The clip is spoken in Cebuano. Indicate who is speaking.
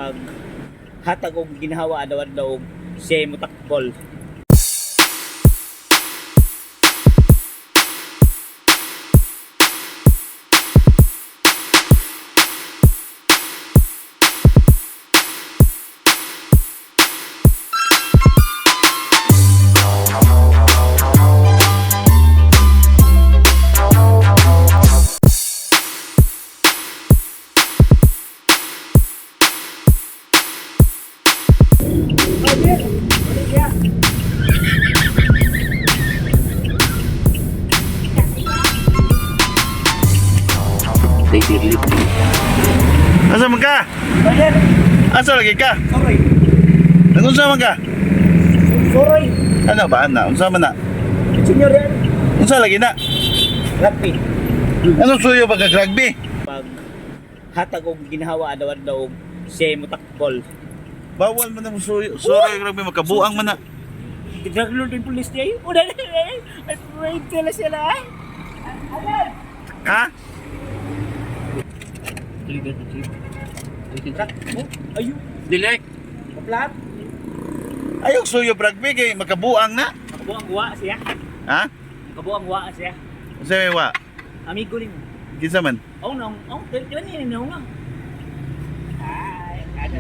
Speaker 1: Pag hatag og ginhawa adlaw-adlaw og siya motakbol.
Speaker 2: Asa man ka? Asa lagi ka?
Speaker 1: Sorry.
Speaker 2: Nagunsa man ka?
Speaker 1: Sorry.
Speaker 2: Ano ba ana? Unsa man na?
Speaker 1: Senior yan.
Speaker 2: Unsa lagi na?
Speaker 1: Rugby.
Speaker 2: Anong suyo ba kag rugby?
Speaker 1: Pag hatag og ginhawa adlaw-adlaw og siya motakbol.
Speaker 2: Bawal man ang suyo. Suyo rugby, makabuang man na.
Speaker 1: Drug lord yung police niya. Una na. Ay, wait sila sila.
Speaker 2: Ha?
Speaker 1: Ayo.
Speaker 3: Dili.
Speaker 1: Kaplat.
Speaker 2: Ayaw suyo rugby kay makabuang na.
Speaker 1: Makabuang wa siya.
Speaker 2: Ha?
Speaker 1: Makabuang wa siya.
Speaker 2: Unsa may wa?
Speaker 1: Amigo nimo.
Speaker 2: Kinsa man?
Speaker 1: Oh no, oh, di ba niya nga? Ay, kada.